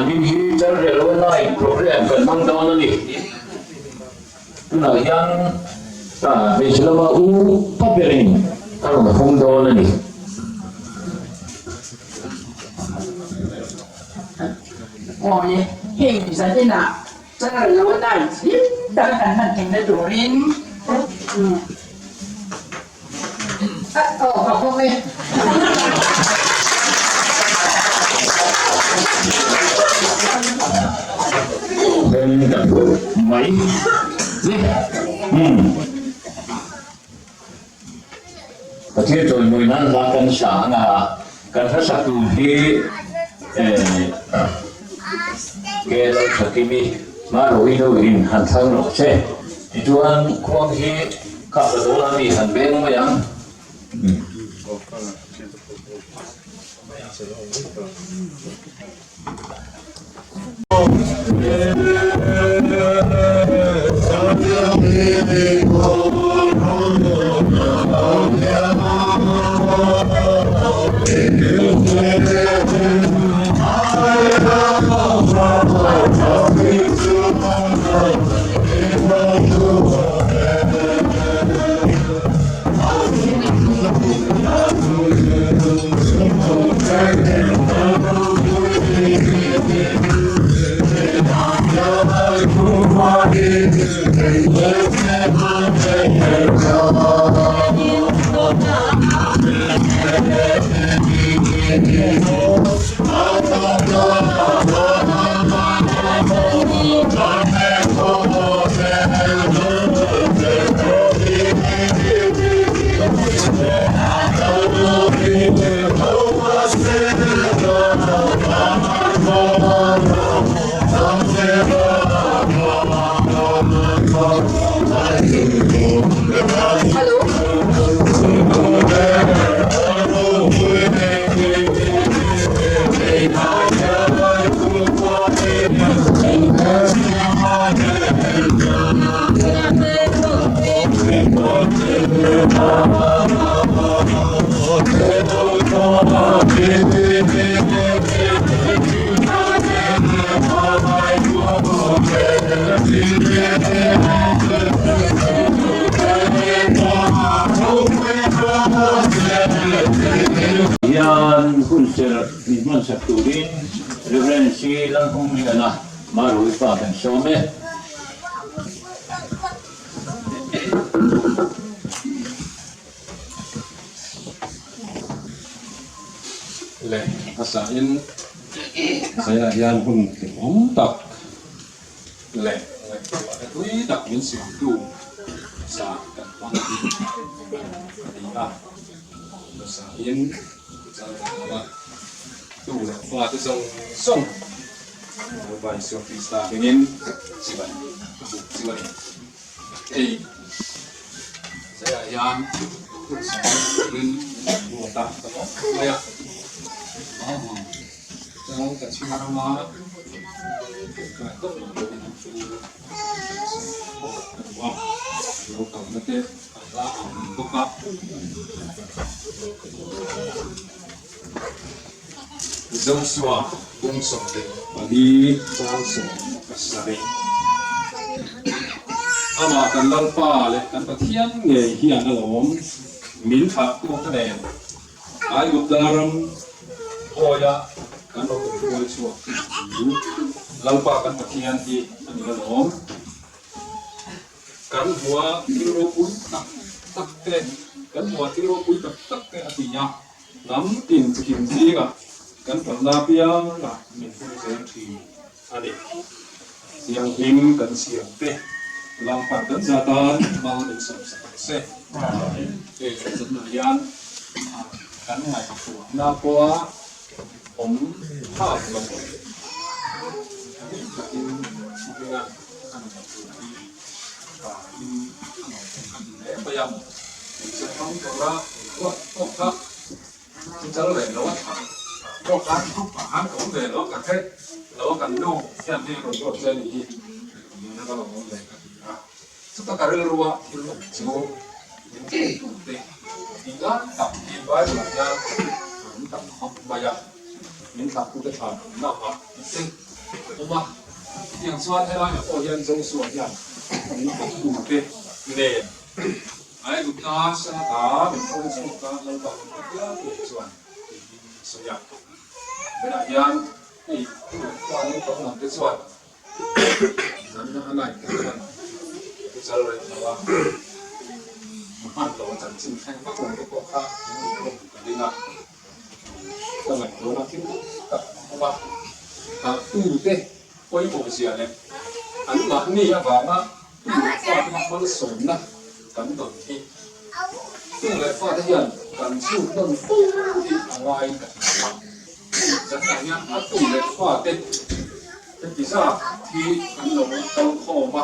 Zanin hi Chalrelo Night Programme kan hmang dawn a ni. Tunah hian hmeichhe lama u pa berin a rawn hawng dawn a ni. Awi, hei zaninah Chalrelo Night hlim taka kan hman theihna turin Aw ka hawng e. Hawng ta phut mai che. Umm. Pathian chawimawi nan hla kan sa ang a, kan hla sak tur hi eh ke lo tha kimi hma ro i lo in han thlang rawh che. Tichuan khuang hi Kha ka dawn a mi han beng mai ang. Hian hun serh min hmansak turin Rev. C. Lalhungliana Marui pa kan sawm e. Leh hmasa in Zaiah hian hun hlimawm tak leh ngaihtuahna tui tak min siamtu zah kan hmang hi a ni a. Hmasa in chal kan hmang a, tu leh fate zawng zawng Lalpa Isua Krista hmingin chibai ka buk chu a ni. Hei Zaiah hian hun sawi turin ruat a ka lawm khawp mai a. Chuan ka chhiar anga ka tawp lo pawhin chu sawi pawh ka duh a, lo kalna te a hla ang bawk a. Joshua bung 14 chang 17. Amah kan Lalpa leh kan Pathian ngei hian alawm min thlahtu te nen Aigupta ram hawia kan lo inhruai chhuak chu Lalpa kan Pathian hi a ni alawm. Kan hmua thil ropui tak tak te, kan hmua thil ropui tak tak te a ti a. Hnam tin chikim zingah kan kalna apiangah min hung zel thin a ni. Thianghlim kan siam te lampat kan za tan hmang min sawm sak ang se. Hei kan zatna hian kan ngaihtuahna pawha awm phak lo bik takin hminga a ngaihtuah hi tha in a ngaihtuah hle mai a. Hmeichhe hmang tura ruat pawh kha chu chal ve lo a tha pawh khan group ah khan ka awm ve lo ka hre lo a kan nu hian hei rawn ruat che a nih hi nuna ka lawm awm ve ka ti a chuta ka rilrua thil awm chu min tih tur te tih lai tak hi Bible ah hian a awm tam khawp mai a min thlahtu te thlan awmna ah tih te. awm a. Chutiang chuan helaiah pawh hian Joshua hian min kohtute nen Aigupta sanata min hruai chhuak a, Lalpa kan Pathian tih chuan tiin a sawi a. Hetah hian hei tu leh fa naupang lam te chuan zanna a night kan hman chu chal reng lo a, hman lo a chanchin thleng vak lo te pawh kha in nih ka ring a. Ka ngaihtuahna thil tam tak a awm a, tute pawimawh zia leh an mahni avanga tu leh fate malsawmna kan dawn hi tu leh fate hian kan chhut nawn fo hi a ngai ka ti a. Zanah hian a tu leh fate heti zat hi an lo kal khawm a,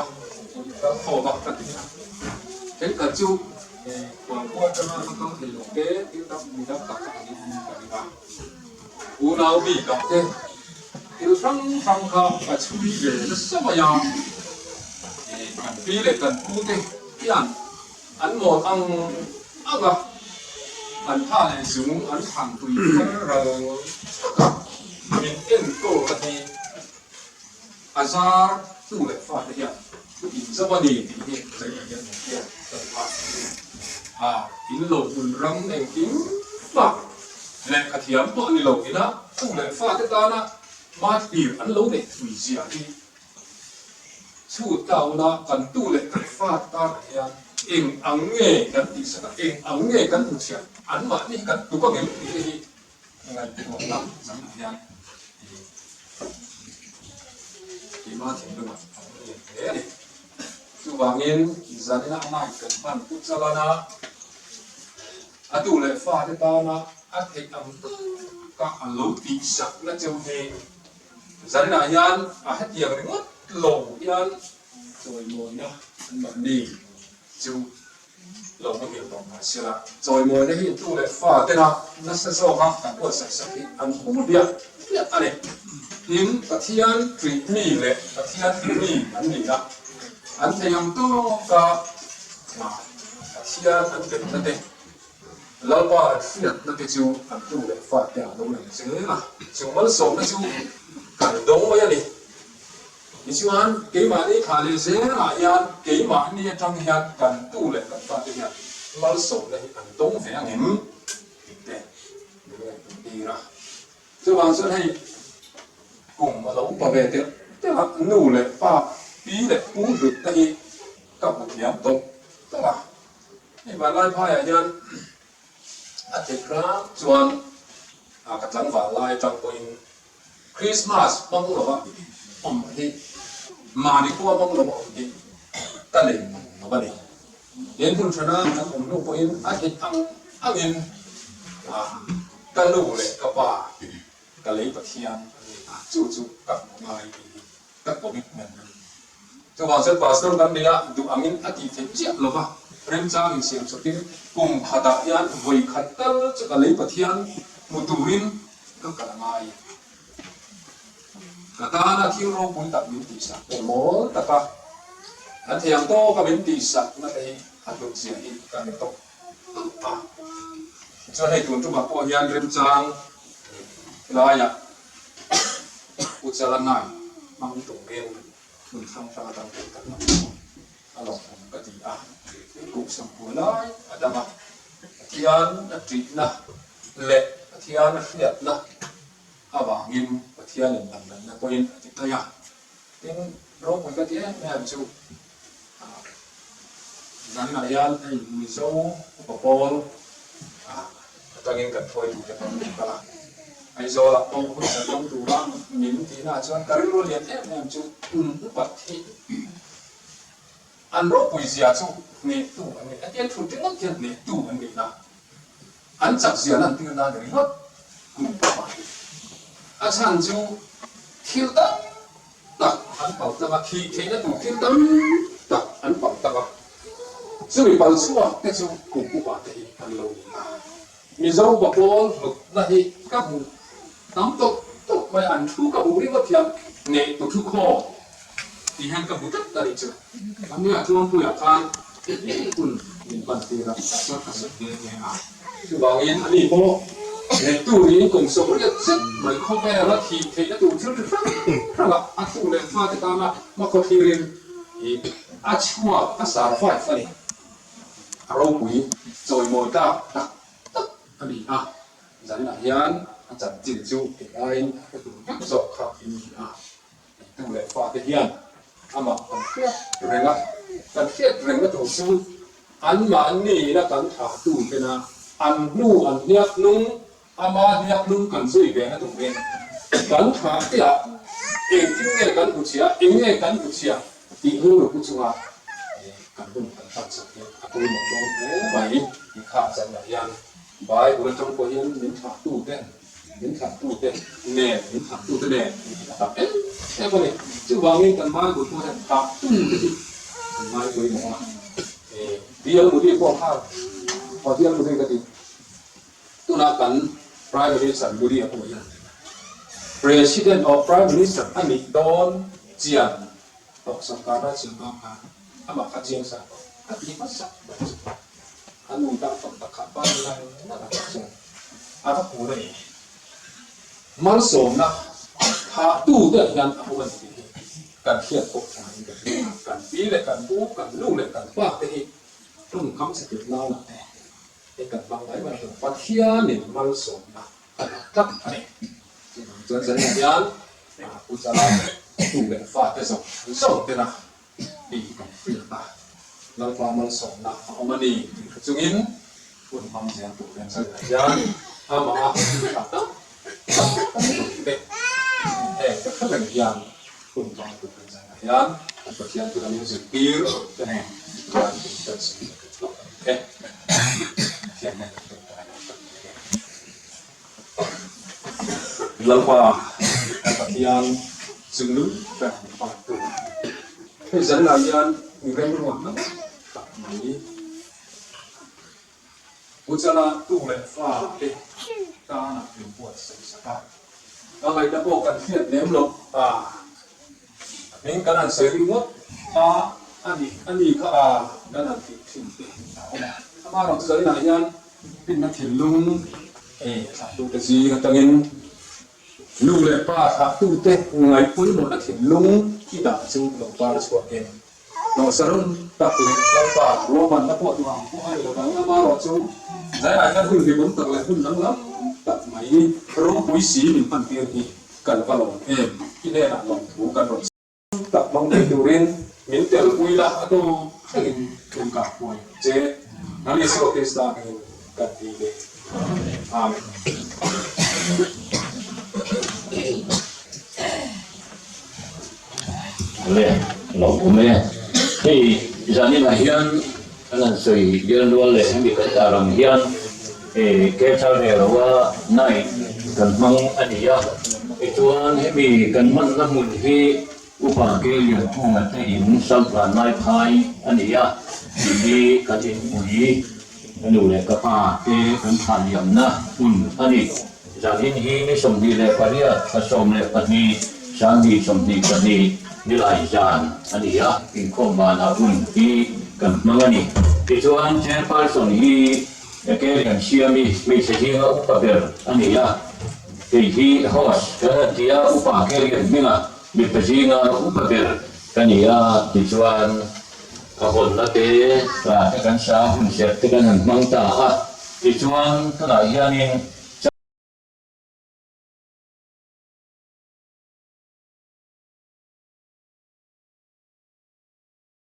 kal khawm a ka ti a. Thenkhat chu. Khualkhua atanga la kal thei lo te thil dang mi dang tak tak an in ka ring a. Unau bik ah te thil hrang hrang kha ka chhui ve nasa mai a. Kan pi leh kan pu te hian an mawl ang ang a, an tha leh zung an thlan tui thar ral tak a, min enkawl na hi A zar tu leh fate hian in zam a ni tih hi zainah hian hmu hian ka duh a. A in lo hmun ram engkim mah lehkha thiam pawh ni lo ina tu leh fate tana hmathlir an lo neih thui zia hi chhut tauna kan tu leh kan fate tanah hian eng ang nge kan tihsak a, eng ang nge kan hmuchhiat anmahni hi kan tuk angem tih te hi Ngaihtuahna zanah hian keimah thinlungah a awm lian hle a ni. Chuvangin zanina a night kan hman put chalana a tu leh fate tana a theih ang taka a lo tihsakna cheu hi zaninah hian a hetiang ringawt lo hian chawimawina an mahni chu Lo muhil tawh mah sela, chawimawina hi tu leh fa tena nasa zawka kan buatsaih sak hi an hmu biak biak a ni. Tin, Pathian ṭih mi leh Pathian ti mi an ni a, an thei ang tawka Pathian an belhna te, Lalpa an hriatna te chu an tu leh fa te ah lo lang zel a, chu malsawmna chu kan dawng mai a ni. Tichuan, keimahni thlah leh zelah hian keimahni atang hian kan tu leh kan fate hian malsawmna hi an dawng ve ang em tih te min ngaihtuah tir a. Chuvang chuan hei kum a lo upa ve telh telh a, nu leh pa, pi leh pu hlut te hi ka hmu thiam tawp tawp a. Hei Vanlaiphaiah hian a theih hrang chuan ka tlangval lai atang pawhin Christmas hmang lova awm hi mahni khua hmang lova awm hi ka nei mang lo a ni. Tin hmun ṭhana kan awm hnu pawhin a theih ang angin ka nu leh ka pa ka lei Pathian an ni a, chu chu ka hmu ngai tih hi ka commitment a ni. Chuvang chuan pastor kan nei a, duh angin a tih theih chiah lova, remchang insiam chawtin kum khatah hian vawi khat tal chu ka lei Pathian hmu turin Ka kal a ngai. Ka tana thil ropui tak min tihsak te mawl taka an thei ang tawka min tihsak na te hi a hlut zia hi ka hre tawp tawp a. Chuan hei tun tumah pawh hian remchang helaiah Pu Chalanai hmang turin hmun hrang hrang atang pawh kan la hmu a lawmawm ka ti a. Kuhsam pua lai a dam a, Pathian a ṭihna leh Pathian a hriatna avangin Pathianin danglamna pawhin a ti daih a. Tin, ropui ka ti em em chu zanah hian hei Mizo upa pawl atangin kan hruaitute pawh an kal a. Aizawlah pawh hun san dang tura min tihnaah chuan ka rilru lian em em chu kum upat hi an ropui zia chu hnehtu an ni. Hetiang thu ringawt hian hnehtu an nihna. An chak zia lan tir nan ringawt kum pawh hi. A chhan chu thil tam tak an pal tlang a, thih theihna tur thil tam tak an pal tlang a, chumi pal chhuak te chu kum upa te hi an lo ni a. Mizo bapawl hlutna hi ka hmu tam tawp tawp mai a, an thu ka hmu ringawt hian neih tu thu khawm tih hian ka hmu tlat a nih chu. Ania Tluangpuia khan hun min pan tir a, chuan ka sawi nghe nghe a. Chuvangin ani pawh. Neitu niin kum 80 zet mai khawvela thih theihna tur thil chi hrang hrangah a tu leh fate tana hmakhaw thlirin a chhuak a survive a ni. A ropui chawimawi tlak tak tak a ni a, zaninah hian a chanchin chu kei aiin a hre tur vek zawk kha in ni a. Tu leh fate hian amah kan hriat reng a, kan hriat rengna tur chu anmahniina kan thahtu tena an hnu an hniak hnung, ama hniak hnung kan zui ve na turin kan thah chiah engtin nge kan hmu chhia, eng nge kan hmu chhia tih rilru pu chunga kan hun kan hman chak hi a pawimawh dawn hle mai. Inkhah zanah hian Bible atang pawh hian min thahtu ten Min thlahtute nen, min thlahtute nen a tam em em a ni. Chuvangin kan Bible pawh hian thlahtute hi kan ngai pawimawh a. Bial Modi pawh khan, aw Bial Modi ka ti, tunah kan Prime Minister Modi a pawh hian President or Prime Minister a nih dawn chian tawh sorkar a chian dawn khan amah kha chiang sa tawh a ti hmasa ber chu. A nu tan tam tak kha ban lai ngat a chuan a va hmu reng. Malsawmna tha tu te ah hian a awm a ni tih hi kan hriat pawh tha in ka hria a. Kan pi leh kan pu, kan nu leh kan pa te hi tawngkam chhe tit nana te hei kan hmang mai mai a. Pathianin malsawmna a dah tlat a ni. Chuvang chuan zanah hian Pu Chala tu leh fa te zawng zawng tena Hei hi kan hriat a, Lalpa malsawmna a awm a ni tih hre chungin hun hmang zel tur hian zirna hian amah a tha tak tak a ni teh. Heng te kha reng hian hun hmang tur hian zirna hian Pathian chu kan inzirtir te nen hian kan sawi leh hlauh a ni e. Pathian nen kan tawngtai a ni. Lalpa Pathian chungnung ber hmantu hei zanah hian mi remruatna tak mai Puchala tu leh fa te tana min buatsaih sak a, a ngaihna pawh kan hriat lem loh a, a hming kan han sawi ringawt a, a ni a ni kha a kan han tih thin te a awm a, amaherawhchu zaninah hian Finna thinlung ei thlahtute zing atangin nu leh pa thlahtute ngaih pawimawhna thinlung i dah chu lo par chhuak em? Hlawhsarun tak leh Lalpa ruahmanna pawh duh ang pawh a ni lo vang. Amaherawhchu zaiah hian hun hlimawm tak leh hun danglam tak mai ropui si min hmantir hi kan va lawm em? I hnenah lawmthu kan rawn. Tak hmang thei turin min telpui la a tawp thlengin min kah huai ang che. Lal Isua Krista hmingin kan ti le. Amen. Le lo awm e. Hei zaninah hian kan han sawi bial nual leh hemi kan tar ang hian Kethar ve loa night kan hmang a ni a, tichuan hemi kan hmanna hmun hi Upa Ke Lianphunga te in Saltlan lai phai a ni a, tih hi kan inpui ka nu leh ka pa te kan thlah liamna hmun a ni. Zanin hi ni 28 thla 12 2022 nilai zan a ni a, inkhawm vanah hun hi kan hmang a ni. Tichuan Chairperson hi Kerian Siami hmeichhe zinga upa ber a ni a, kei hi host kan han ti a, upa Kerian hminga mipa zinga upa ber ka ni a, tichuan a hawnna te hla te kan sa hun serh te kan han hmang ta a, tichuan tunah hianin.